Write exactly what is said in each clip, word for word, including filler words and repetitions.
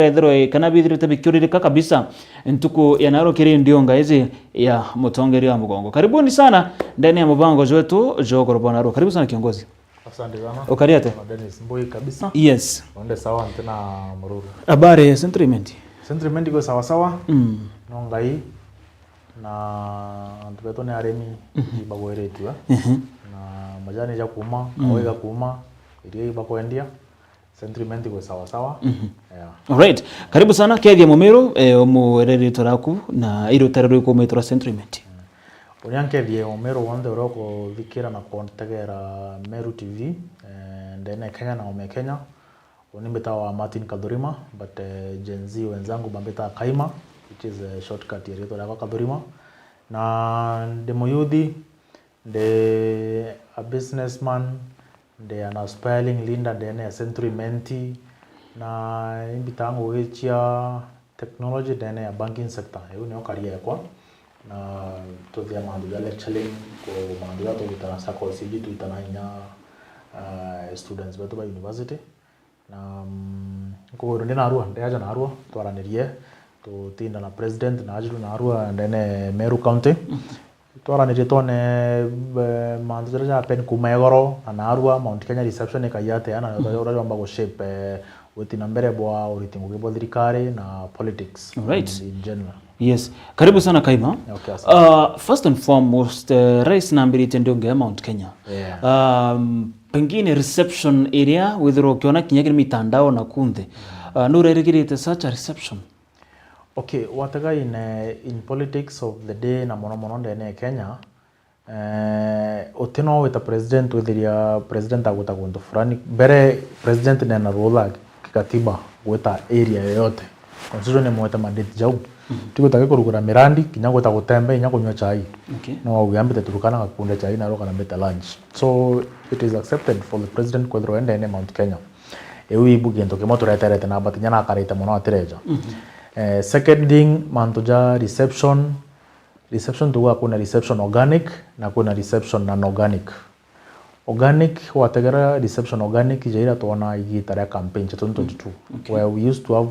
ethirwe kana bithirite bikiuririka kabisa ntuku ya narua kiri ndiunga iji ya mutongeria wa mugongo. Karibuni sana ndani ya mubango jwetu jwa Ugoro bwa Narua. Karibu sana kiongozi. Asante sana. Ukari atia? Bwana Dennis, mbui kabisa. Yes. Onde sawa, ntina mururu. Habari ya Central Imenti? Central Imenti iko sawa sawa. Mm. No Ngai na antu betu ni arimi, mhm, ibagwiritue. Mhm. Na majani ja kuuma, mm, kawa igakuma, iria ibakwendia. Central Imenti iko sawa sawa. Mhm. Yeah. Alright. Karibu sana, kethia mumiru, eh, umwire ritwa raku na i rutaro ruriku umitwa rwa Central Imenti. Uria nkethie mumiru wonthe uria ukuthikira na kuntegera Meru T V, eh, ndene Kenya na ome Kenya. Uni mbitawa Martin Kathurima, but, eh, Gen Z wenzangu bambitaga Kaima, which is a shortcut ya ritwa riakwa Kathurima. Na ndi muyuthi, ndi a businessman, ndi an aspiring leader ndene ya Central Imenti, na imbitaga ngugi cia technology ndene ya banking sector. Iu nio career yakwa. Na tuthia mantu ja lecturing, ku mantu ja tugitana circles iji twitana inya, ah, students betu ba university. Na, mm, nkugwirwa ndi narua, ndi aja narua, twaranirie, tutinda na president na ajuru narua ndene Meru County. Twaranirie twone, eh, mantu jaria ja happen kuuma igoro, na narua Mount Kenya reception ikaia atia, na uria jomba gu shape, eh, uti na mbere bwa uriti ngugi bwa thirikari na politics. Alright. In, in general. Yes. Karibu sana, Kaima. Okay, asante. Uh, first and foremost, uh, Rais nambiritie ndiunge ya Mount Kenya. Yeah. Um, pengine reception iria withirwa ukiona kinya kiri mitandao na kunthe. Uh, nurerigirite such a reception? Okay, watega in, eh, in politics of the day na mono mono ndene ya Kenya, eh, uti no wita president withiria president agwita guntu fulani. Mbere president nena rule ya kikatiba gwita area yoyote. Constitution imwete mandate jau. Mhm. Ti gwita gikurugura mirandi, kinya gwita gutembe, kinya kunywa chai. Okay. No auge ambite Turkana gakunde chai na roka na mbite lunch. So it is accepted for the president kwithirwa endene Mount Kenya. Iu ibu gintu kimwe tureterete na but kinya nakarite mono atireja. Mhm. Eh, second thing, mantu ja reception, reception tuga kwina reception organic na kwina reception non-organic. Organic, wategera reception organic, jaira twona igita ria campaign cia twenty twenty-two, okay, where we used to have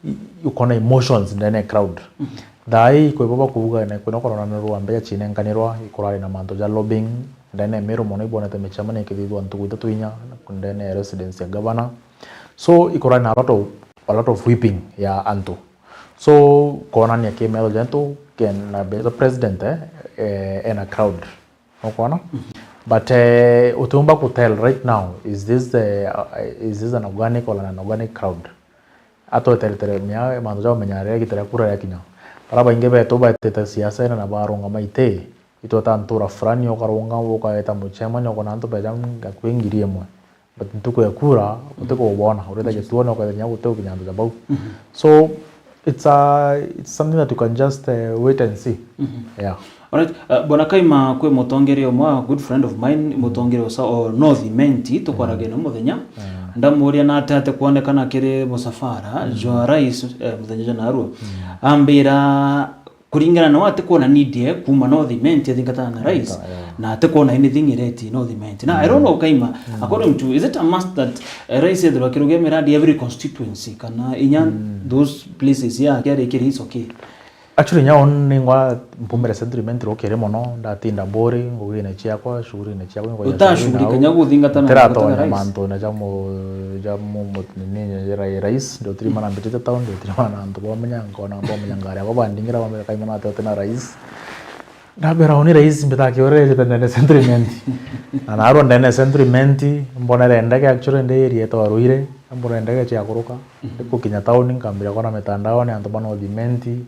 i-, ukona emotions ndene ya crowd. Mhm. Thaa ii kwi baba kuuga na kwina ukorona na rwambe ya chinenkanirwa, ikurari na mantu ja lobbying, ndene ya Meru mono ibonete micemanio ikithithwa ntuku ithatu inya, ndene ya residence ya governor. So, ikurari na a lot of, a lot of weeping ya antu. So, konania ki metho jentu, kena beto president, eh, eh, ena crowd. Ukwona? Mhm. But, eh, utiumba ku tell right now, is this the, uh, is this an organic or an organic crowd? Atweteretere mia, mantu ja umenya riria gita ria kura riakinya. Bara baingi betu baetete siasa ina na barungama iti, itweta ntura fulani ukarungama, ukaeta muchemania, ukona antu beja ngakwi ngiri imwe. But ntuku ya kura, utikubona, ureta gituone, ukethenya guti ukinya antu ja bau. Mhm. So, it's a, it's something that you can just, uh, wait and see. Mhm. Yeah. Alright, uh, Bwana Kaima, kwi mutongeria umwe, a good friend of mine, mutongeria usa o North Imenti, tukwaragia na muthenya. Yeah. Ndamuria na ati ati kwonekana kiri musafara, mhm, jwa rais, eh, muthenya jwa narua. Mm. Ambira, kuringana na we, atikwona need ye kuuma North Imenti athingatana na rais, yeah, na atikwona anything ireti North Imenti. Na I don't know, Kaima, mm, according to, is it a must that, eh, rais ethirwa akirugia miradi every constituency, kana inya, mm, those places yake arikiri is okay? Actually, nya on ningwa mpumire Central Imenti rukiri mono, ndatinda Buri, ngugine ciakwa, shughulini ciakwa, ngwa ya shughuli na utashughulika au. Nya guthingatana na, ntiratona rais. Mantu na ja mu-, ja mu-, mu-, nini, ra-, rais, ndio tiri mana mbitite town, ndio tiri mana antu bomenya, nkona bomenya ngari abo bandingira, bambira Kaima na ati uti na rais. Ndabera oni rais mbita kiorere jete ndene Central Imenti. Na narua ndene Central Imenti, mbonere ndege actually ndi area etwa Ruire, mbonere ndege cia kuruka. Mhm. Ndikukinya town, nkambira kona mitandao ni antu ba North Imenti,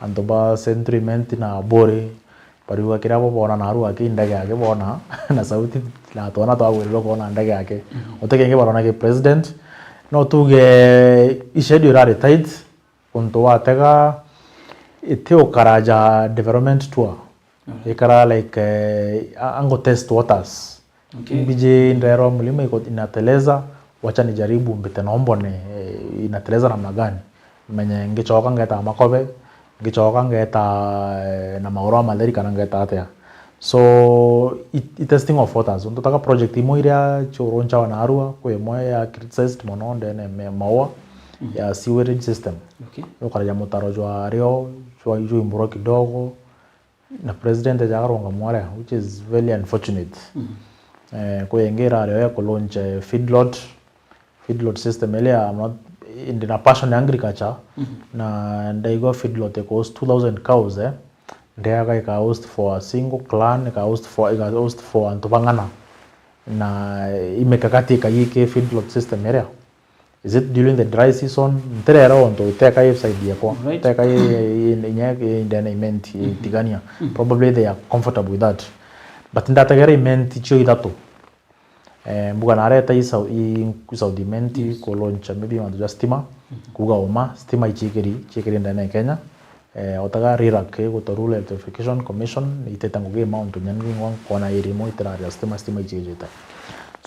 antu ba Central Imenti na Buri. Bariuga kiria bo bona narua aki ndege yake bona, na sauti na twana twagwirirwe kwona ndege yake. Mhm. Uti kingi barona ki president. No tuge i schedule irari tight, untu watega iti ukaraja development tour. Mhm. Ikara like, eh, a-, ango test waters. Okay. Mbiji nderwa mlima iko inateleza, wacha nijaribu mbite na mbone, eh, inateleza namna gani. Menye ngicoka ngeta makobe, ngicoka ngeta, eh, na maguru matheri kana ngeta atia. So, i, i testing of waters. Untu taka project imwe iria ciurunchawa narua, kwi imwe ya criticized mono ndene me maua. ya sewerage system. Okay. Ukaraja mutaro jwa rio, jwa, jwa imburo kidogo, na president eja akarunga mwaria, which is very unfortunate. Eh, kwi ingi irario ya ku launch, eh, feedlot, feedlot system iria I'm not, ndi na passion ya agriculture, na ndaigua feedlot ikuhost two thousand cows, eh. Ndeaga ika host for a single clan, ika host for, ika host for antu bang'ana. Na imikakati ikai ki feedlot system iria. Is it during the dry season? Ntirera untu teka i side yakwa. Right. Teka i, i, inya i ndene Imenti, itigania. Probably they are comfortable with that. But ndategera Imenti cio ithatu. Eh, mbuga nareta i Sau-, i South Imenti ku launch maybe mantu ja stima. Kuga uma, stima ichiikiri, chiikiri ndene ya Kenya. Eh, otaga RIRAC, igwitwa Rural Electrification Commission, itete ngugi mauntu nyani ngwa nkona iri imwe itiraria stima, stima ichiijite.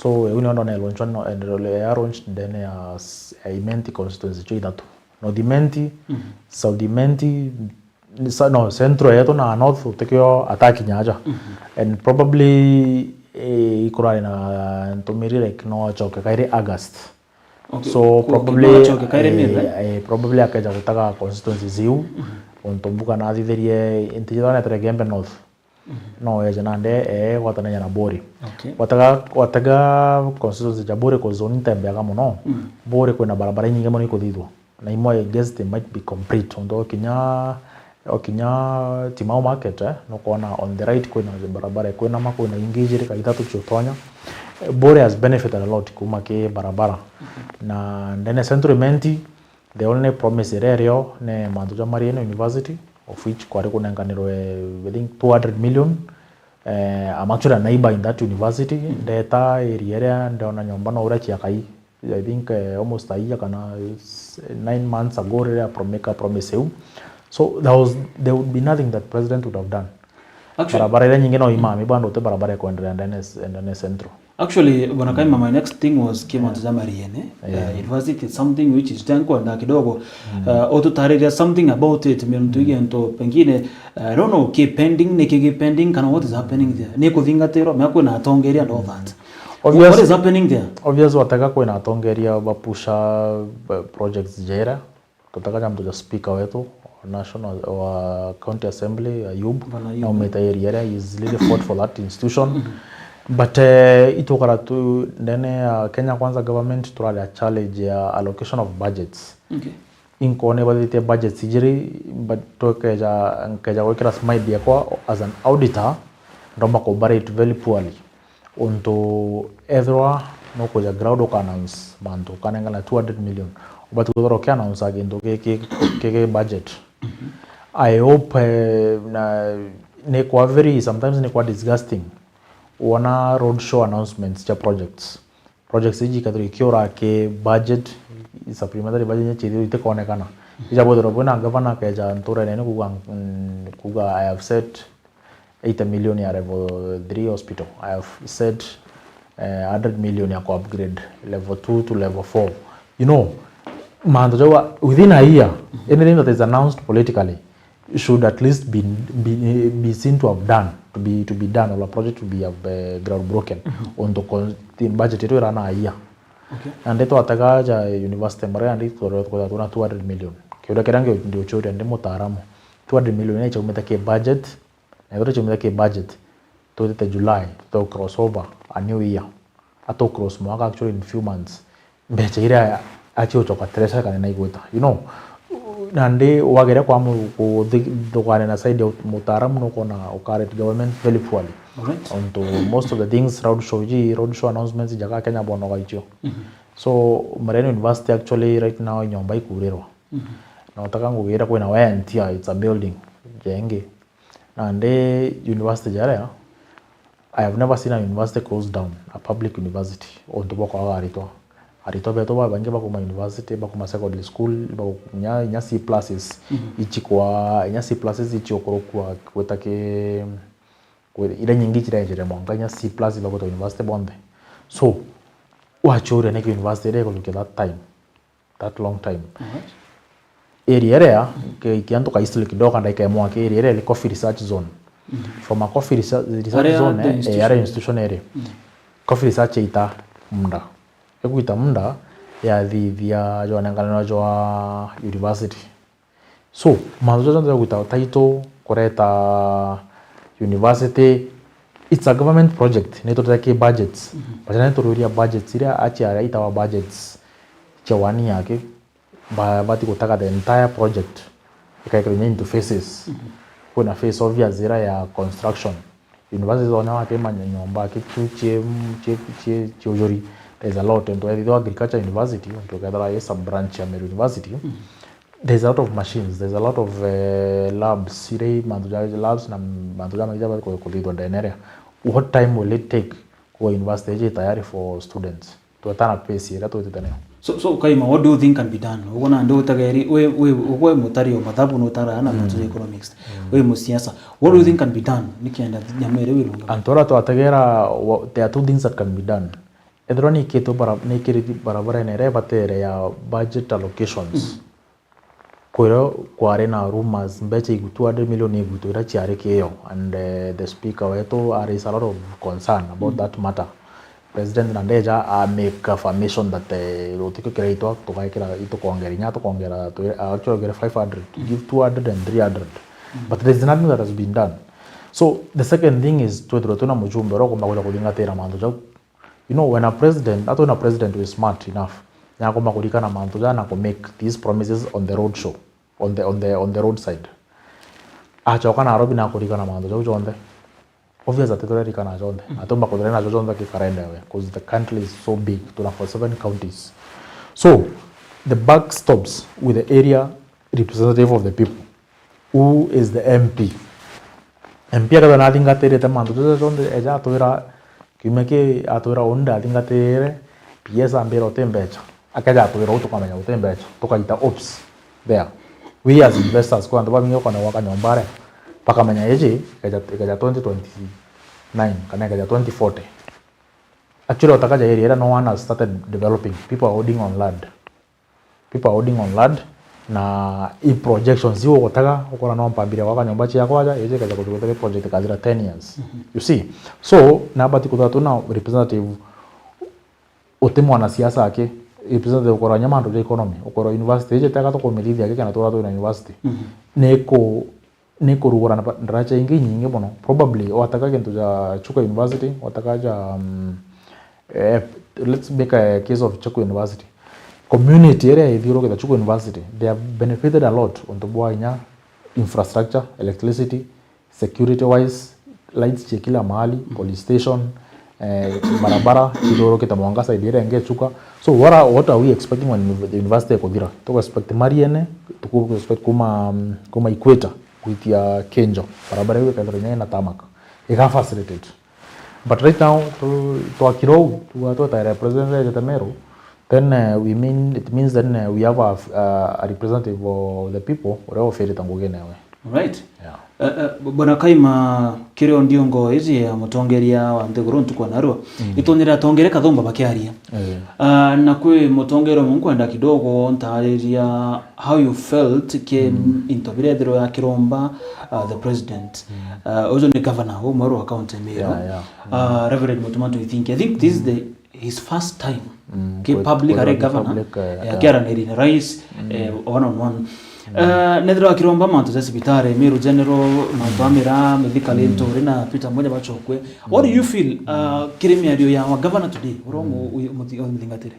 So, eu nio ndona launch no, eh, ya launch ndene ya s-, ya Imenti constituency cio ithatu. North Imenti, South Imenti, sa-, no, Central yetu na North utikio atakinya aja. And probably, eh, ikurari na ntumiri like no achoke kairi August. Okay, so ku-, probably, no achoke kairi eh, May, right? Eh, probably akeja gutaga constituencies iu, untu mbuga nathithirie, nti jithwa netere Gembe North. No eje nande, eh, gwatananya na Buri. Okay. Gwataga, gwataga constituency ja Buri ku zone ntembeaga muno. Buri kwina barabara inyingi muno ikuthithwa. Na imwe I guess they might be complete. Untu okinya, okinya Timau Market, eh, nukwona on the right kwina barabara ikwinama, kwina ingi ijiri ka ithatu ciutonya. Eh, Buri has benefited a lot kuma ki barabara. Na ndene Central Imenti, the only promise iria irio ni mantu ja Mariene University, of which kwari kunenganirwe, I think, two hundred million. Eh, I'm actually a neighbor in that university. Ndeta area iria ndona nyomba no uria ciakai. I think, eh, almost a year kana s-, nine months ago riria prom-, meka promise iu. So there was, there would be nothing that president would have done. Actually, barabara iria nyingi no imami, bado uti barabara ya kuendelea ndene, ndene Central. Actually, bwana Kaima, my next thing was ki mantu ja Mariene, eh, university, something which is tankwenda kidogo, eh, ututariria something about it, miantu igento pengine, eh, I don't know, ki pending, ni ki ki pending, kana what is happening there? Ni kuthingatirwa, mea kwina atongeria and all that. Obvious. What is happening there? Obvious, watega kwina atongeria bapusha, eh, projects jera. Tutaka ja mtu ja speaker wetu wa national, wa county assembly, Ayub, bwana Ayub, naumite area iria, he is really fought for that institution. But, eh, itukara tu ndene ya Kenya Kwanza government turari a challenge ya allocation of budgets. Okay. Inkone bathitie budgets ijiri, but tukeja, nkeja gwikira smile yakwa as an auditor, ndomba ku operate very poorly. Untu ethirwa nukuja ground uka announce mantu, ukanengana two hundred million, ubati kwithirwa uki announce gintu ki, ki, ki, ki budget. I hope, eh, na ni kwa very, sometimes ni kwa disgusting. Wona road show announcements cha projects. Projects iji ikathirwa ikiura ki budget, supplementary budget inya chithirwa itikonekana. Ija bwithirwa bwina governor akeja nturene ni kuga, mm, kuga, "I have set eighty million ya level three hospital. I have set, eh, hundred million ya ku upgrade level two to level four." You know, mantu jau within a year, anything that is announced politically should at least be, be, be seen to have done, to be, to be done, or a project to be, uh, groundbroken on the con-, the budget yetu irana a year. Okay. Na ndi twatega ja university mara ndi twatega tuna two hundred million. Kiuria kiria ngi-, ndi uchuria ndi mutaaramu. Two hundred million ni chaumite ki budget, na ithirwa chaumite ki budget, twitite July, tuto cross over a new year. Ato cross mwaka actually in few months. Mbecha iria achi uchoka treasury kana na igwita, you know. Na ndi wageria kwa mu-, kuthi-, ndukane na side ya mutaaramu, nukona ukaret government very poorly. Alright. Onto most of the things, road show iji, road show announcements jaga Kenya bonoga ichio. So, Mariene University actually right now nyomba ikurirwa. Na utaka ngugira kwina wear and tear, it's a building jengi. Na ndi university jaria, I have never seen a university closed down, a public university, onto bwa kwaga aritwa. Aritwa betu babaingi bakuma university, bakuma secondary school, baku-, inya, inya C pluses, ichikwa, inya C pluses ichiokurukua gwita ki, gwi-, iria nyingi ichirenjire mwanka, inya C plus ibagwita university bonthe. So, wachuria niki university iria ikujukia that time? That long time. Alright. Area iria, ke-, kiantu ka history kidogo, ka ndaika imwe aki, area iria iri coffee research zone. From a coffee research, research zone, eh, aria institution iri. Coffee research ita muda. Ikuita muda, yathithia jwanenganirwa jwa university. So, mantu jaja jonthe ja gwita title, kureta university, it's a government project, ni tutekia budgets. Mhm. But ni tururia budgets iria actually itawa budgets cia one year ki, ba-, bati gutaka the entire project, ikaikirwa into phases. Mhm. Kwina phase obvious ira ya construction. University zonya wakima nyomba, kitu cie, cie, cie, cie ujuri. There's a lot. Ntu ethithwa agriculture university, ntu kethira i sub branch ya Meru University. Mhm. There's a lot of machines, there's a lot of, eh, labs, ire mantu ja labs na mantu ja maitha bari kuthithwa ndene ria. What time will it take kwa university iji tayari for students? Twetana pace iria twitite nayo. So, so Kaima, what do you think can be done? Uguo nandi utageri, wi, wi, ugwe mutari o mathabu nutara na mantu ja economics. Wi musiasa. What do you think can be done? Nikenda nyama iria wirunga. Antu aria twategera, wa-, there are two things that can be done. Ethirwa nikitwe bara-, nikiriti barabarene iria ibatere ya budget allocations. Kwira kwari na rumors, mbeca igu two hundred million igutwe iria ciari kiyo, and, eh, the speaker wetu a raise a lot of concern about that matter. President na ndeja a make affirmation that, eh, gutikio kiraitwa tugaikira, itukongera inya tukongera, actually five hundred, to give two hundred and three hundred. But there is nothing that has been done. So the second thing is, twethirwe twina mujumbe uria ukumba kuja kuthingatira mantu jau. You know, when a president, atwina president who is smart enough, nyakomba kurikana mantu jana ku make these promises on the road show, on the, on the, on the roadside. Achoka Nairobi na kurikana mantu jau jonthe. Obvious that turirikana jonthe. Atomba kuthira najo jonthe ki karenda we, 'cause the country is so big, tuna forty-seven counties. So, the buck stops with the area representative of the people. Who is the M P? M P akethirwa nathingatirite mantu jaja jonthe, eja atwira, kiumia ki atwira uu ndathingatirire, P S ambira uti mbecha. Akeja atwira uu tukamenya uti mbecha, tukaita ops there. We as investors, kwa antu bamingi ukona gwaka nyomba ri, bakamenya iji ikeja, ikeja twenty twenty-nine kana ikeja twenty forty. Actually, utakaja area iria no one has started developing, people are holding on land. People are holding on land, na i projections iu ugutaga, ukona no mpambire gwaka nyomba ciakwa aja, iji ikeja kuthugutira project ikathira ten years. You see? So, nabati kuthira twina representative uti mwanasiasa aki, representative ukorwa nya mantu ja economy, ukorwa university iji teka tukumithithia aki kana twira twina university. Ni ku ni kurugura na ba-, ndaraca ingi inyingi mono. Probably wataka kintu ja Chuka University, wataka ja, um, eh, let's make a case of Chuka University. Community iria ithiurukite Chuka University, they have benefited a lot untu bwa inya infrastructure, electricity, security wise, lights cia kila mahali, police station, eh, barabara ithiurukite mwanka side iria ingi Chuka. So what are, what are we expecting when the university ikuthira? Tuku expect Mariene, tuku expect kuma, um, kuma Equator. Gwitia Kenjo, barabara iu ikaithirwa inya ina tarmac, iga facilitated. But right now, tu-, twakira uu, tuga twetaira president ejete Meru, then, eh, we mean, it means then, eh, we have a, a, a representative of the people uria ufirite ngugi newe. Right. Yeah. Eh, eh, Bwana Kaima, kirio ndiongo iji ya mutongeria wa nthiguru ntuku ya narua, itonyera atongeria kathumba bakiaria. Eh. Ah, na kwi mutongeria umwe nkwenda kidogo ntaariria how you felt ki into biria ethirwa ya kiromba, uh, the president. Uh, uju ni governor umwe wa county ya Meru. Yeah, yeah. Uh, Reverend Mutuma Ntwithingi. I think this is the, his first time ki kwe-, public kwe-, ari governor, public, eh, akiaraniria na rais, eh, one on one. Eh, nethirwa akiromba mantu ja cibitari, Meru General, mantu a miraa, Mithika Linturi na Peter Munya bachokwe. What do you feel, uh, kiri miario ya our governor today? Uria umu-, uyu muthi-, umuthingatire?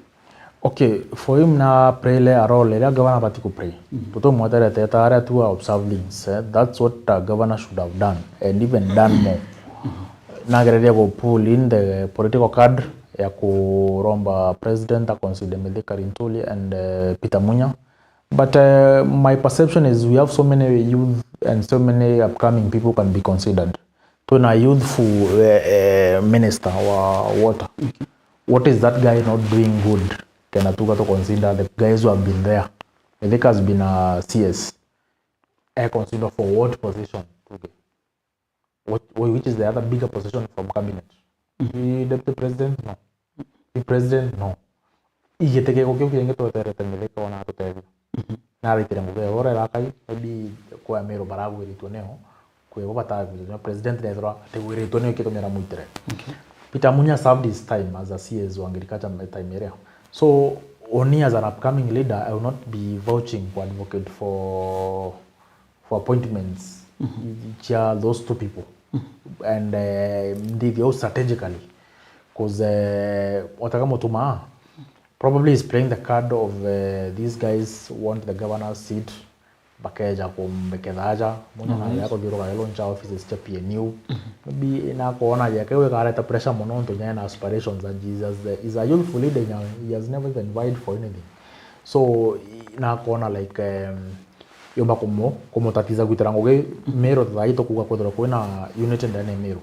Okay, for him na play a role iria governor abati ku play. Tutumweterete ta aria tu observe things, eh? That's what a governor should have done and even done more. Nagereria ku pull in the political card ya kuromba president a consider Mithika Linturi and, eh, Peter Munya. But, eh, my perception is we have so many youth and so many upcoming people can be considered. Twina youthful, eh, eh, minister wa water. What is that guy not doing good? Kena tuga to consider the guys who have been there. Mithika has been a C S. I consider for what position? Tuge. What, wh-, which is the other bigger position from cabinet? Ti deputy president? No. Ti president? No. Igite kigo kiu kingi tweterete Mithika ona atutethia. Naraitire ngugi ya urera Akai, maybe kwa Meru baragwiritwe nio, kwi bo batagwiritwe nio, president nethirwa atigwiritwe nio kitumira mwitire. Okay. Peter Munya served his time as a C S wa agriculture time iria. So, Oni as an upcoming leader, I will not be vouching for advocate for, for appointments cia those two people. And, eh, ndithio strategically, 'cause, eh, otaka Mutuma probably is playing the card of, eh, these guys want the governor's seat, bakeja kumbeketha aja, Munya na ya kuthiuruka ya launch offices cia P N U. Maybe nakwona ya kiu ikareta pressure mono, nontu nyanya na aspirations, and he's as the, he's a youthful leader, he has never even vied for anything. So, i-, nakwona, like, um, yomba kumu-, kumutatiza gwitira ngugi Meru, thaa ii tukuuga kwithirwa kwina unity ndene ya Meru.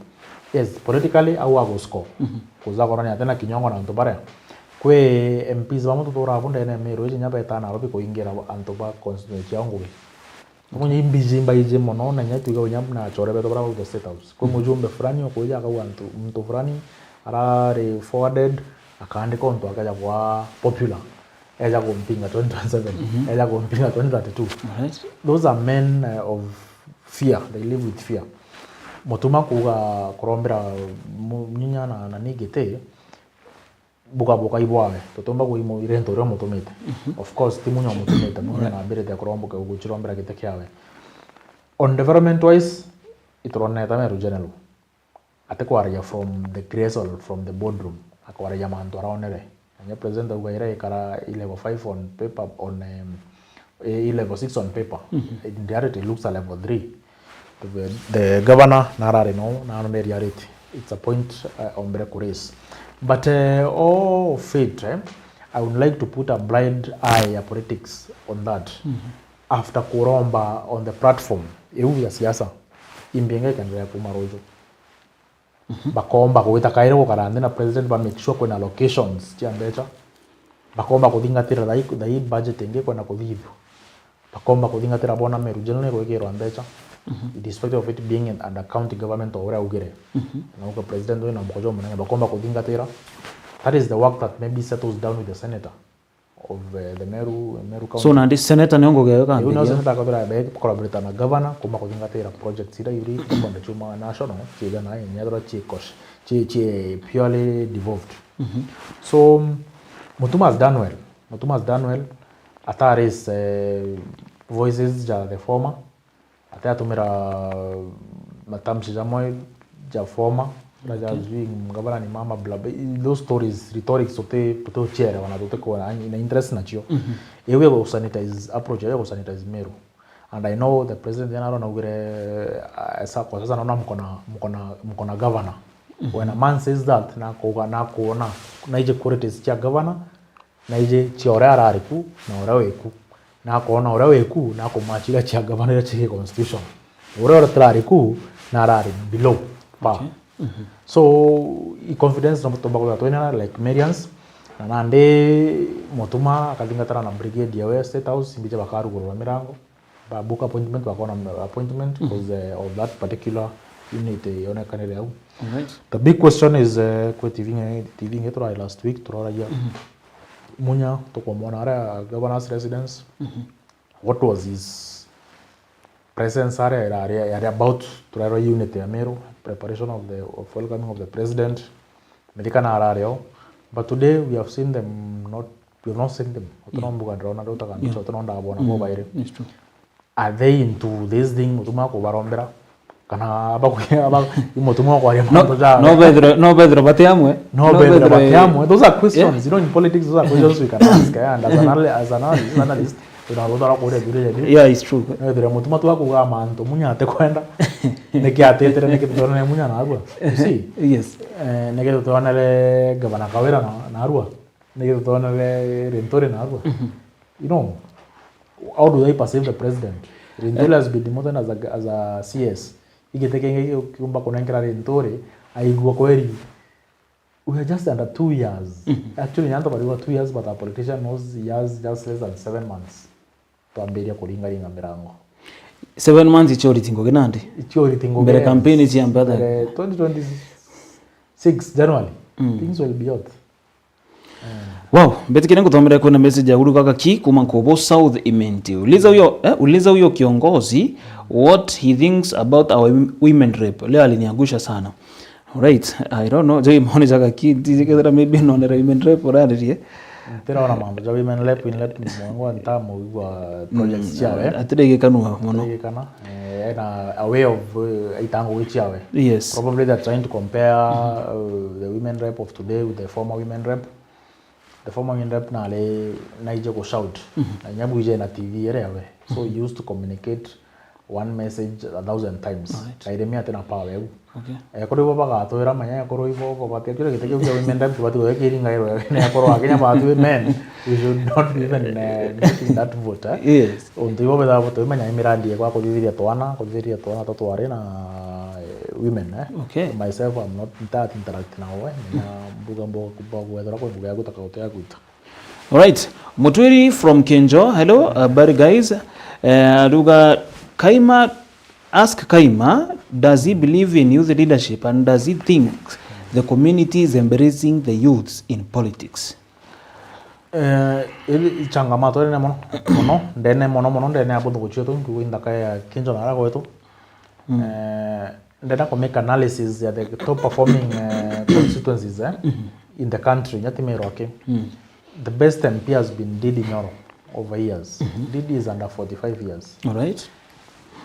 Yes, politically, au aguscore. Kuza korania atena kinyongo na antu baria. Kwi M Ps bamwe tuturaga bu ndene ya Meru, iji nya beta Nairobi kuingira antu ba constituency yao ngugi. Munye imbiji mbaiji mono, na inya twiga unya na achore betu bara bauga State House. Kwi mujumbe fulani ukwija akauga antu, muntu fulani arari forwarded, akaandika untu akeja kwa popular. Eja kumpinga twenty twenty-seven, eja kumpinga twenty thirty-two. Those are men, eh, of fear, they live with fear. Mutuma kuuga kurombera mu-, Munya na, na ni giti, buka buka ibwawe, tutumba kuimurira into uria umutumite. Of course, ti Munya umutumite, Munya nambirite kuromboka guchirombera giti kiawe. On development wise, ituroneta Meru General. Atikwaragia from the grace or from the boardroom, akwaragia mantu araonere. Na inya president auga ira ikara i level five on paper, on, um, i, i level six on paper. In reality, it looks a level three. The, the governor narari no, na no reality. It's a point, uh, ombere kuraise. But, uh, all of it, eh, I would like to put a blind eye ya politics on that. After kuromba on the platform iu ya siasa, imbi ingi ikendelea kuma ruju. Bakomba gwita kairi gukara nthi na president, ba make sure kwina allocations cia mbecha. Bakomba kuthingatira thai, thai budget ingi kwenda kuthithua. Bakomba kuthingatira bona Meru General ni gwikirwa mbecha, despite of it being an, under county government o uria augire. Na uka president wina mkojo munene, bakomba kuthingatira. That is the work that maybe settles down with the senator of, eh, the Meru, Meru County. So, nandi senator nio ngugi eyo. Riu nio kambiria. Senator akathira be collaborate na governor, kuma kuthingatira projects ira iri kwenda chuma national, chiga na inya thira chi kosh, chi, chi purely devolved. So, Mutuma has done well. Mutuma has done well. Ata raise, eh, voices ja the former. Ati atumira matamshi jamwe ja former, na ja sijui ngavana ni mama, bla, bla, those stories, rhetorics, tuti, tuti uchielewa na tuti kuona na interest nacio. Iu ya ku sanitize, approach ya ku sanitize Meru. And I know the president yana arona ugire, uh, sa-, kwa sasa naona mko na, mko na, mko na governor. When a man says that, na kuga, na kuona, na ije qualities cia governor, na iji cia uria arari ku na uria wi ku, na akoona uria wi ku na akumachiria cia gavana iria cia constitution. Uria uria turari ku na arari below par. So, i confidence no tumba kwithira twina like Marians, na nandi Mutuma akathingatana na brigade ya West State House, imbiji bakarugurura mirango. Ba book appointment, bakona appointment 'cause, eh, of that particular unit, eh, yonekanire au. Alright. The big question is, eh, kwi T V ingi, T V ingi turari last week turoragia Munya tukumwona aria governor's residence. What was his presence aria irari, yari about turarwa unit ya Meru, preparation of the, of welcoming of the president. Mithika na arari o. But today we have seen them not, we have not seen them. Otono mbuga ndirona ndutaga mbicha, otono ndabona bo bairi. It's true. Are they into this thing, Mutuma kubarombera? Kana aba, aba, Mutuma kwaria mantu ja no bethira, no bethira bati amwe. No bethira bati amwe. Those are questions. You know, in politics, those are questions we can ask. Yeah, and as an anal-, as an analyst, analyst, tunaruthara kuria biria biria. Yeah, it's true. No bethira Mutuma twa kuga mantu Munya ate kwenda. Niki atitire, niki tutonere Munya na agua. You see? Yes. Eh, niki tutonere Gavana Kawira na, na arua. Niki tutonere Linturi na arua. You know, how do they perceive the president? Linturi has been demoted as a, as a C S. Igite kingi kiumba kunenkera Linturi, aigua kweri. We are just under two years. Actually, nyanto barigwa two years, but a politician knows he has just less than seven months. Twambiria kuringaringa mirango. Seven months ichoriti ngugi nandi? Ichoriti ngugi. Mbere campaign ichiambe athari. Mbere twenty twenty-six January, things will be out. Wow, mbetikire nguthomere kwina message ya Uhuru Kagaki kuma Nkubu South Imenti. Uliza huyo, eh, uliza huyo kiongozi what he thinks about our wom-, women rep. Leo aliniangusha sana. Alright, I don't know. Joi maoni ja Kagaki, tijikethira maybe nonera women rep uraririe. Ntirona mantu ja women rep, women rep mwango ntamuigua projects ciawe. Atirigikanua mono. Atirigikana, eh, ena aware of, eh, aita ngugi ciawe. Yes. Probably they're trying to compare, uh, the women rep of today with the former women rep. The former women rep nari naije ku shout. Na inya bwije na T V ere yawe. So he used to communicate one message a thousand times. Right. Kairemia atina power eu. Okay. Ekorwo ibo bagatwira manya ekorwo ibo babati kira gite kiu kia women rep kibati gwe kiringa ero ne ekorwo akinya batu men, we should not even, uh, get in that vote, eh? Yes. Untu ibo betha boto imanya imirandi ekwa kuthithiria twana, kuthithiria twana to twari na, eh, women, eh? Okay. Myself, I'm not in that interact now, eh? Na mbuga mbo kubwa gwethera kwa mbuga ya gutaka utu ya gwita. Alright. Mutwiri from Kenjo. Hello, habari guys. Eh, aruga Kaima, ask Kaima, does he believe in youth leadership and does he think the community is embracing the youths in politics? Eh, iri changamoto nene mono, mono, ndene mono mono, ndene ya buthuku cietu, nkuuga inthaka ya Kenjo na ara gwetu. Eh, ndenda ku make analysis ya the top performing, eh, constituencies, eh, in the country, nyati Meru aki. The best M P has been Ndindi Nyoro over years. Ndindi is under forty-five years. Alright.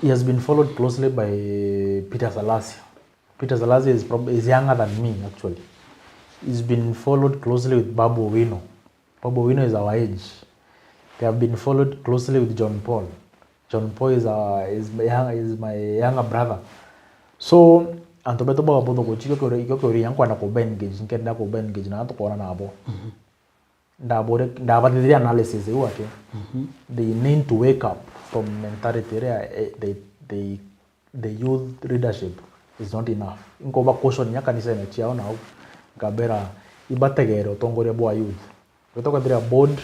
He has been followed closely by Peter Salasya. Peter Salasya is prob-, is younger than me, actually. He's been followed closely with Babu Owino. Babu Owino is our age. They have been followed closely with John Paul. John Paul is, a, is, my young, is my younger brother. So, antu betu baba buthuku, ikio kiuria, ikio kiuria nkwenda kuba engage, nkenda kuba engage na antu kwona nabo. Ndabure, ndabathithiria analysis iu ati, they need to wake up from mentality iria, eh, they, they, the youth leadership is not enough. Inkuba caution nya kanisene ciao nau, nkabera ibategere utongoria bwa youth. Wetwa kwethira board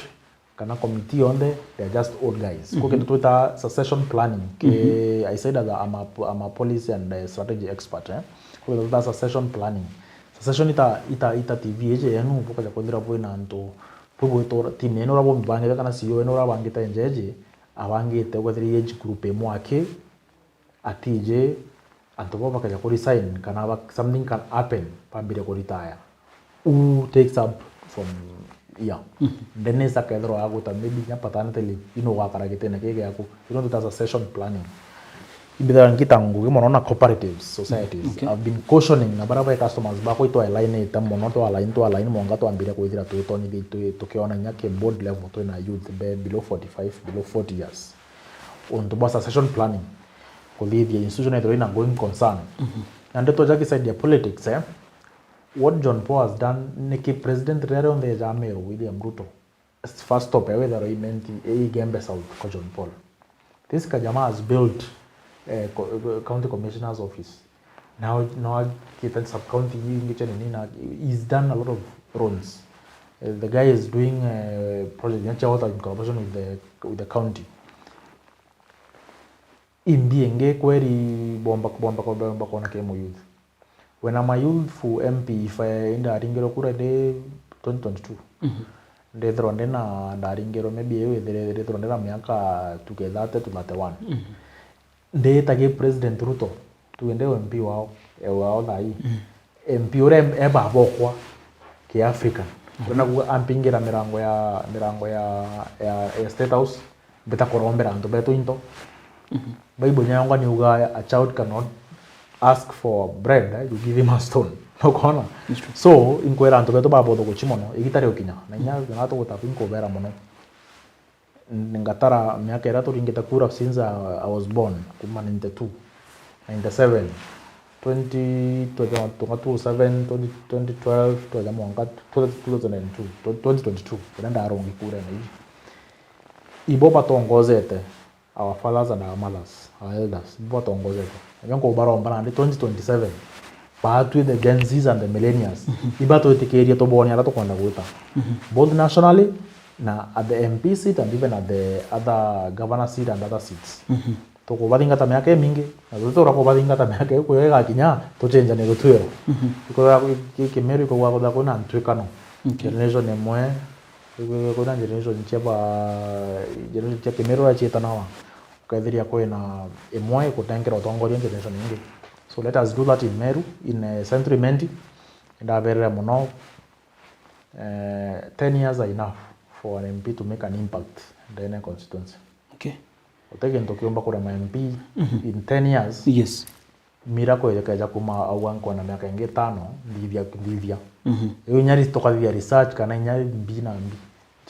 kana committee yonthe, they are just old guys. Ku kintu twita succession planning, ki, I said as a, I'm a, I'm a policy and, uh, strategy expert, eh? Ku kintu twita succession planning. Succession ita, ita, ita T V iji yenu, bukaja kwethira bwina antu, bwi bwitura, team yenu uria bumibangite kana C E O yenu uria abangite njeji, abangite ukwethira age group imwe aki, atiji, antu bau bakaja ku resign, kana ba, something can happen, bambire ku retire. Who takes up from here? Then is akethirwa aguta maybe nya paternity leave, ino ugakara gitene ki giaku. You know, that succession planning. Ibithira ngita ngugi mono na cooperative societies. Okay. I've been cautioning na bara ba customers bakwa itwa align ite mono, twa align, twa align mwanka twambire kwithira twitonyithia twi, tukiona nya ki board level twina youth be below forty-five, below forty years. Untu bwa succession planning, kuthithia institution ethirwa ina going concern. Na ndeto jaki side ya politics, eh, what John Paul has done, niki president riria rionthe eja Meru, William Ruto, first stop ewe ethirwa imenti, Igembe South kwa John Paul. This kajama has built, eh, co-, county commissioner's office. Now, now kita sub county ingi cia nini na, he's done a lot of roads. Eh, the guy is doing, eh, project ya water in collaboration with the, with the county. Imbi ingi kweri bomba, bomba, bomba kuona ki mu youth. When I'm a youthful M P, if I, ndaringirwe kura ndi twenty twenty-two. Ndethirwa ndina, ndaringirwe maybe iu ithire, ndethirwa ndina miaka tuge thirty to thirty-one. Ndita ki President Ruto, tuge ndi M P wao, e wao thai. M P uria e, e baba okwa ki African. Uria nakuga ampingira mirango ya, mirango ya, ya, ya State House, mbita kurombera antu betu into. Bible nyayongwa ni uga, "A child cannot ask for bread, eh, you give him a stone." Nukona? So, inkwira antu betu baba uthuku chi mono, igita riukinya. Na inya, na tugutabu inkubera mono. N-, ngatara miaka iria turingite kura since I, I was born, kuma ninety-two, ninety-seven, twenty, twenty, twenty oh seven, twenty, twenty twelve, twaja mwanka two thousand and two, twenty twenty-two, riria ndarongi kura na iji. Ibo batongozete, our fathers and our mothers, our elders, ibo batongozete. Nabio nkubaromba nandi twenty twenty-seven, baatwi the Gen Zs and the millennials, ibatwitikirie tubone aria tukwenda gwita. Both nationally, na at the M P seat and even at the other governor seat and other seats. Tukubathingata miaka imingi, na tutiura kubathingata miaka iu kuyo igakinya, tuchenjane gutwira. Ikwithirwa ki-, ki-, Kimeru ikwithirwa kwina ntwikano. Generation imwe, ikwithirwa kwina generation cia ba, generation cia Kimeru iria cietanawa. Ukethiria kwina imwe ikutengera utongoria generation ingi. So let us do that in Meru, in, eh, Central Imenti. Ndaberera mono, eh, ten years are enough. for an M P to make an impact ndene ya constituency. Okay. Uti gintu kiumba kurema M P in ten years. Yes. Miracle ikeja kuma au ankona miaka ingi itano, nthithia, nthithia. Riu inya ri-, tukathithia research kana inya mbi na mbi.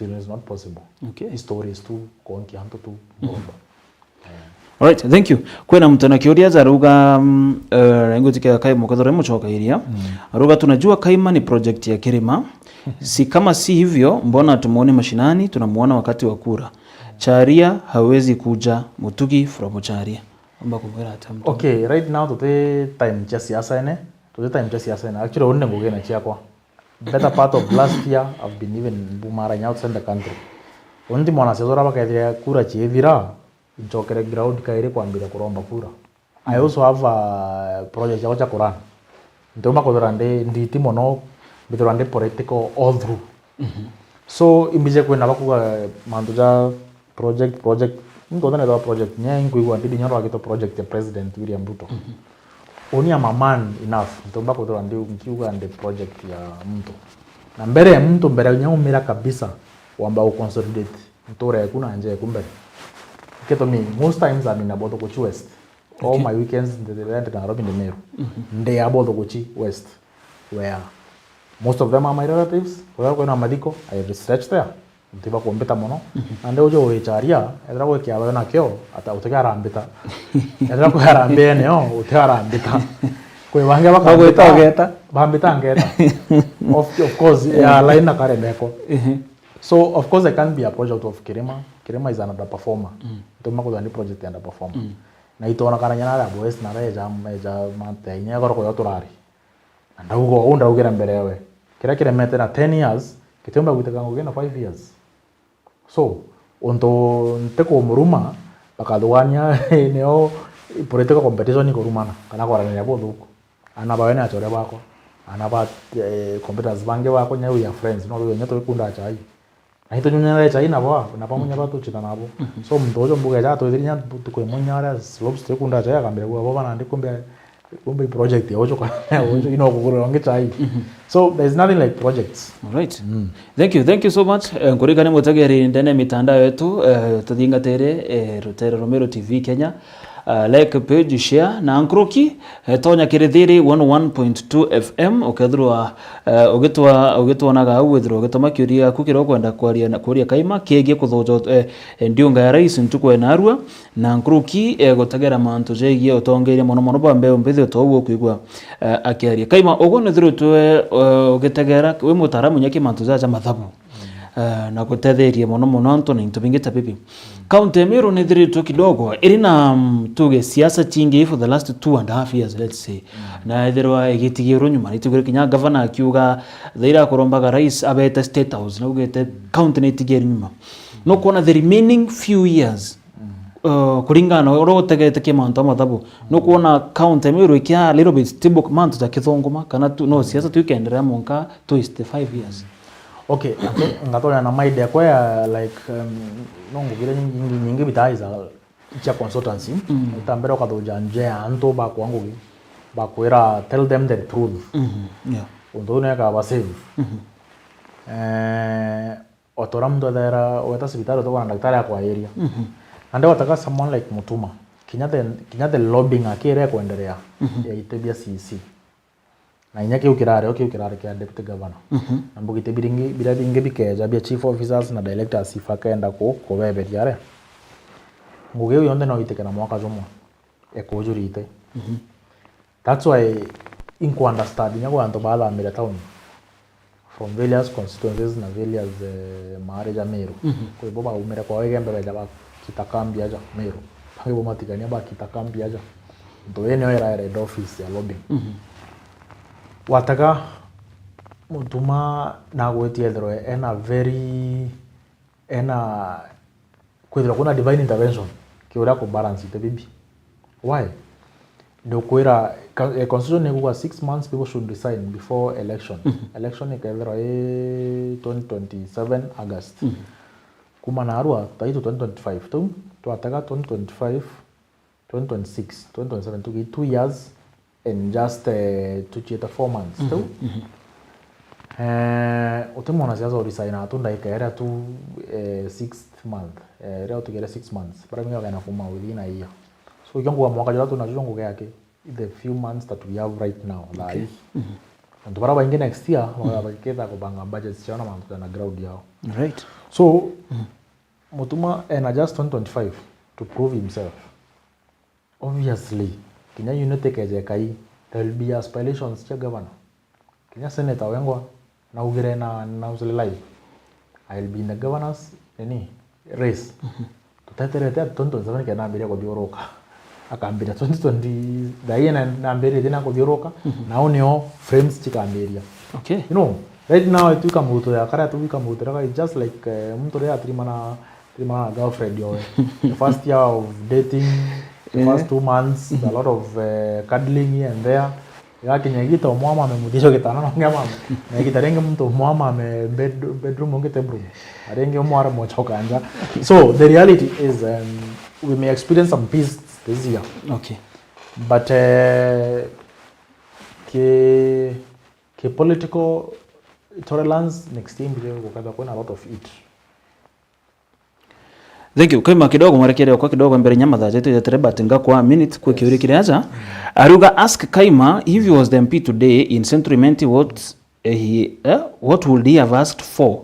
It is not possible. Okay. History is too konki antu tu bomba. Alright, thank you. Kwina mtu na kiuria aja aruga, mm, eh, ngutikia kai mukethore mucokairia. Aruga, tunajua Kaima ni project ya Kirima. Si kama si hivyo, mbona tumuoni mashinani? Tunamuona wakati wa kura. Charia hawezi kuja, Mutugi from Charia. Amba kumwira atia mtu? Okay, right now tuti time cia siasa ene, tuti time cia siasa ene. Actually, uni ngugi na ciakwa. Better part of last year, I've been even bumaraing outside the country. Uni mwana siasa ura bakethire kura ciithira, ncokere ground kairi kwambiria kuromba kura. I also have a project yakwa cia kurun. Ntiumba kwithirwa ndi nditi mono, mbithirwa ndi political all through. So, imbije kwina bakuga mantu ja project, project. Nontu nethwa project, nya inkwigua ndidi nya rwagitwe project ya President William Ruto. Uni am a man enough, ntiumba kwithirwa ndi nkiuga ndi project ya muntu. Na mbere ya muntu, mbere nya umira kabisa, wamba u consolidate ntura eku na nja eku mbere. Gitumi, most times I'm in about Kuchi West. All my weekends, ndi, ndi, ndi Nairobi, ndi Meru. Ndi about Kuchi West, where most of them are my relatives. Kuria kwina mathiko, I stretch there. Ntiba kumbita mono. Na ndi uju wicharia, ethira gwi kiaro nakio, ata utige arambita. Ethira kwi arambi eneo, utige arambita. Kwi bangi bakambita. Bambita ngeta. Of, of course, ya line na karemeko. So, of course, I can't be a project of Kirima. Kirima is an underperformer. Ntiumba kwithirwa ndi project ya underperformer. Na itwonakana nya naria boys na reja, meja mate, inya goro kuyo turari. Na ndauga uu, ndaugire mbere yawe. Kiria kiremete na ten years, gitiumba gwiteka ngugi na five years. So, untu ntikumuruma, bakathugania nio political competition ikurumana, kana kwaraniria buthuku. Ana bawe ni achore bakwa, ana ba, eh, competitors bangi bakwa, nya we are friends, no we nya twikundaa chai. Na itunyunyere chai nabo, na bamwe nya batuchita nabo. So, muntu uju mbuga ja twithiri nya ntuku imwe nya aria slopes twikundaa chai, akambira bua bo banandi kumbe, kumbe i project ya uju kana ya uju, ino kugurira ungi chai. So, there is nothing like projects. All right. Thank you, thank you so much. Eh, nkurikania mutegeri ndene mitandao yetu, eh, tuthingatire, eh, rutere rwa Meru T V Kenya. Uh, like, page, share, na nkuruki, eh, tonya kiri Thiri one oh one point two F M, ukethirwa, eh, ugitwa-, ugitwonaga au, withirwa ugituma kiuria giaku kiria ukwenda kwaria na, kuria Kaima, kiegie kuthuja, eh, eh, ndiunga ya rais ntuku ya narua, na nkuruki, eh, gutegera mantu jegie utongeria mono mono bwa mbeu mbithi utou ukwigua, eh, akiaria. Kaima, uguo nithiritwe, eh, ugitegera, wi mutaaramu nya ki mantu jaja mathabu. Eh, na gutetherie mono mono antu na into bingi ta bibi. County ya Meru nithiritwe kidogo iri na, mm, tuge siasa chingi for the last two and a half years, let's say. Na ethirwa igitigirwe nyuma, nitigire kinya gavana akiuga thaira akurombaga rais abete State House, naugite county nitigire nyuma. No kuona the remaining few years, uh, kuringana na uria utegete ki mantu a mathabu, no kuona county ya Meru ikia a little bit stable mantu ja kithunguma, kana tu, no siasa tu ikenderea monka twist five years. Okay, ngatorana na mind yakwa ya, like, um, no ngugire nyingi, nyingi, nyingi bitaga is a, cia consultancy. Mm. Ta mbere ukathuja nje ya antu bakwa ngugi, bakwira, tell them the truth. Mm-hmm. Yeah. Untu uu nekaba save. Mm-hmm. Eh, otora muntu ethera weta cibitari utakona daktari akwairia. Mm-hmm. Na ndio wataka someone like Mutuma. Kinya the, kinya the lobbying akire kuendelea, mm-hmm, ya itebia C C. Na inya kiu kirari o kiu kirari kia deputy governor. Mhm. Na mbugite biringi, biria bingi bikeja bia chief officers na directors ibakenda ku-, kubeberia re. Ngugi iu yonthe no itike na mwaka jumwe. Ekujurite. Mhm. That's why inkuunderstand inya gwe antu bathamire town from various constituencies na various, eh, maari ja Meru. Mhm. Kwi bo baumire kwao Igembe beja bakita kambi aja Meru. Bangi bo matigania bakita kambi aja. Ntu ii nio iraere head office ya lobbying. Mhm. Watega Mutuma nagwitie ethirwe ena very, ena kwithirwa kuna divine intervention ki uria ku balance ite bibi. Why? Ndukwira, ka-, eh, constitution nikuga six months people should resign before election. Mhm. Election ikethirwa i twenty twenty-seven August. Mhm. Kuma narua, taitu twenty twenty-five. Tou twatega twenty twenty-five, twenty twenty-six, twenty twenty-seven, tuki two years and just, eh, tuchiete four months. Mhm, tou. Mhm. Eh, uti mwana siasa urisaina tu ndagika iria tu, eh, sixth month, eh, iria utigere six months, bara bingi bagenda kuma within a year. So ikio nguga mwaka juria tu nacio nguge aki the few months that we have right now, thaa ii. Antu bara baingi next year bagaketha kubanga budgets ciao na mantu na ground yao. Right. So Mutuma ena just twenty twenty-five to prove himself. Obviously, kinya unity keje kai, there will be aspirations cia governor. Kinya Senator Wengwa naugire na, na Usuli Live, "I will be in the governor's, nini, race." Tuteterete ati twenty twenty-seven kenda ambiria kuthiuruka. Akambiria twenty twenty, thaa ii na, nambiritie na kuthiuruka, na au nio frames cikambiria. Okay. You know, right now, itwika muruto ya karia tuwika muruto ya karia, just like, eh, muntu uria atirimana Rimana na girlfriend owe. The first year of dating, the first two months, a lot of, eh, cuddling here and there. Igakinya igita umwe amame muthico gitana na ungi amame. Na igita ringi muntu umwe amame bed-, bedroom ungi table room. Na ringi umwe ara mochoka nja. So the reality is, um, we may experience some peace this year. Okay. But, eh, ki, ki political tolerance next time, because gukethwa kwina a lot of it. Thank you. Kaima kidogo, mwerekeria kwa kidogo mbere nya mathaa jetu jetere, but ngakwa minute kwi kiuria kiri aja. Ariuga, ask Kaima if he was the M P today in Central Imenti, what, eh, he, eh, what would he have asked for?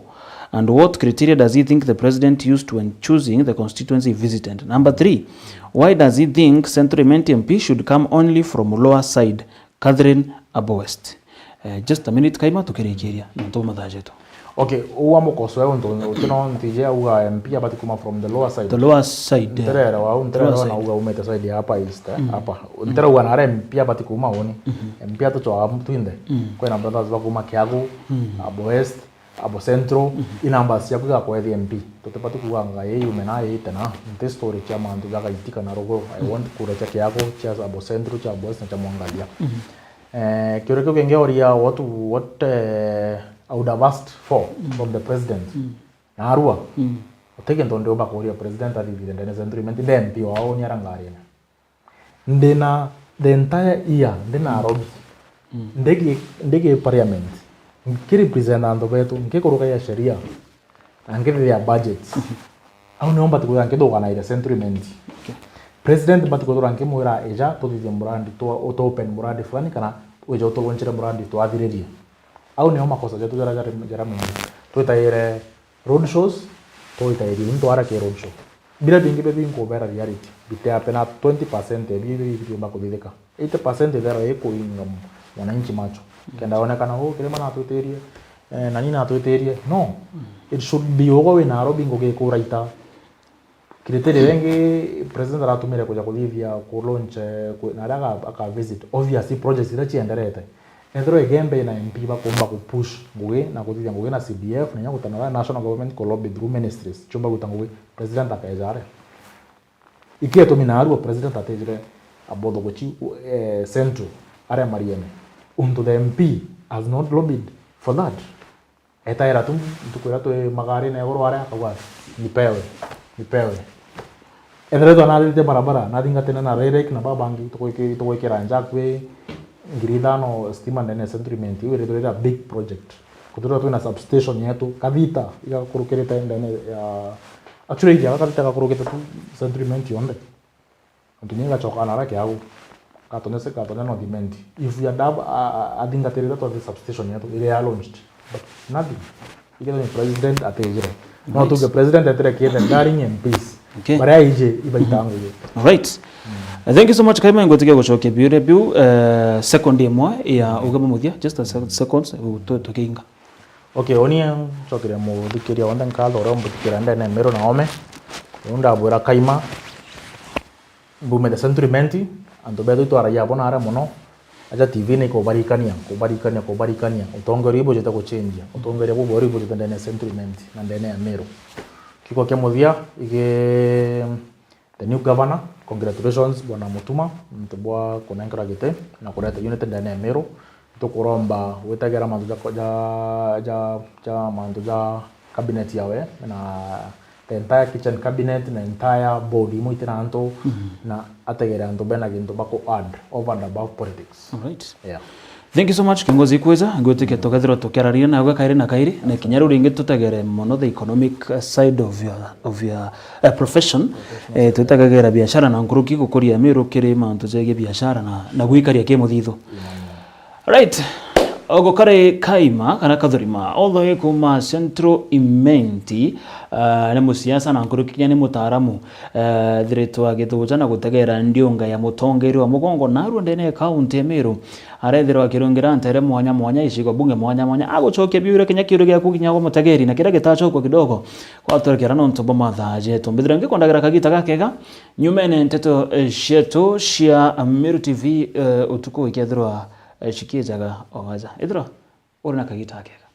And what criteria does he think the president used when choosing the constituency he visited? Number three, why does he think Central Imenti M P should come only from lower side? Catherine Abo West. Eh, just a minute, Kaima, tukirikiria nontu mathaa jetu. Okay, uwa mukoso we untu utino ntije auga M P abati kuma from the lower side. The lower side, yeah. Nterera wa, nterera wa nauga umete side ya hapa east, eh, hapa. Nterera wa nare M P abati kuma uni. M P atuchwa twinde. Kwina brothers ba kuma Kiagu, Abo West, Abo Central, i numbers ciaku igakwethia M P. Tutibati kuuga nga ii yume na ii ite na. Nti story cia mantu ja Gaiti kana Ruguru. I want kura cia Kiagu, cia Abo Central, cia Abo West na cia Mwangalia. Eh, kiuria kiu kingi oria, what, what, eh, I would have asked for from the president. Narua. Uti gintu ndiumba kuuria president athithire ndene Central Imenti, nde M P wao ni ara ngarine. Ndina the entire year ndi Nairobi. Ndigi, ndigi parliament. Nkirepresent antu betu, nkikurukagia sheria, na nkithithia budgets. Au nio mbati kwithira nkithuganaira Central Imenti. Okay. President mbati kwithira nkimwira, "Eja tuthithie murandi twa, utu open murandi fulani, kana wije utulonchire murandi twathiririe." Au nio makosa jetu jaria jari, jaria maingi. Twitaire road shows, twitaire untu ara ki road show. Bira bingi bia binkubera reality, bite happen na twenty percent ya biu biu biumba kuthithika. Eighty percent ithera ikuinga mwananchi macho. Kenda onekana, "Oh, Kirima natwitirie, eh, nani natwitirie." No. It should be ugo wi Nairobi ngugi ikuraita. Criteria ringi president aratumire kuja kuthithia ku launch, eh, ku, na aria aka, aka visit. Obviously, projects iria cienderete. Ethirwa Igembe ina M P bakumba ku push ngugi na kuthithia ngugi na C D F, na inya gutana na national government ku lobby through ministries, ciumba gwita ngugi, president akeja aria. Iki gitumi naarua president atejire Abotho guchi, eh, Central, aria Mariene. Untu the M P has not lobbied for that. Etaira tu ntuku iria twi magarine iguru aria, akauga, "Nipewe, nipewe." Ethira twanarite barabara, nathingatene na Rerek na babangi, tugwiki-, tugwikira nja akui ngiri ithano stima ndene ya Central Imenti, iu iritwe iri a big project. Kuthirwa twina substation yetu, Kathita, igakurukirite ndene ya, actually, iria Kathita gakurukite tu Central Imenti yonthe. Nontu ni gachoka na ara Kiagu. Katonya se, katonya North Imenti. If we had have, a, a, athingatirite twa the substation yetu, iria ya launched. But nothing. Ikethwa ni president atejire. No tuge president etire kiethe daring M Ps. Okay. Baria aije ibaita ngugi. All right. Uh, thank you so much, Kaima. Ngwitikia gucokia biuria biu, uh, second imwe ya uge bumuthia, just a se-, seconds, uh, tu-, tukiinga. Okay, unie ncokeria muthikiria wonthe nkatho uria umbuthikira ndene ya Meru na Ome. Riu ndabwira Kaima, mbumite Central Imenti, antu betu itwaragia abo nare mono. Aja T V ni kubarikania, kubarikania, kubarikania. Utongeria ibujite kuchenjia. Utongeria bubwega ibujite ndene ya Central Imenti na ndene ya Meru. Kiugo kia muthia, igi the new governor, congratulations, Bwana Mutuma, nontu bwa kunenkerwa giti na kureta unity ndene ya Meru. Tukuromba witagira mantu ja, ja, ja, ja mantu ja cabinet yawe na the entire kitchen cabinet na entire board imwe itira antu, na ategere antu bena gintu ba ku add over and above politics. All right. Yeah. Thank you so much, kiongozi, kwija. Ngwitikia tukethirwa tukiarariria nawe kairi na kairi, na kinya riu ringi tutegere mono the economic side of your, of your, eh, profession. Eh, twitagagira biashara na nkuruki gukuria Miru kiri mantu jegie biashara na, na gwikaria kimuthithu. Right. Ogo kari Kaima kana Kathurima, all the way kuma Central Imenti, ah, ni musiasa na nkuruki kinya ni mutaaramu, eh, thiritwe agithuja na gutegera ndiunga ya mutongeria wa mugongo narua ndene ya kaunti ya Miru. Arethirwa akirungira ntere mwanya mwanya, icigo bunge mwanya mwanya, agucokia biure kinya kiuru giaku kinya gwa mutegeri, na kiria gitacokwa kidogo gwaturekera nontu bwa mathaa jetu. Mbithira ngikwendagira kagita gakega, nyumene nteto, eh, cietu cia Miru T V, eh, utuku ikethirwa, eh, cikijaga o aja. Ithirwa uri na kagita gakega.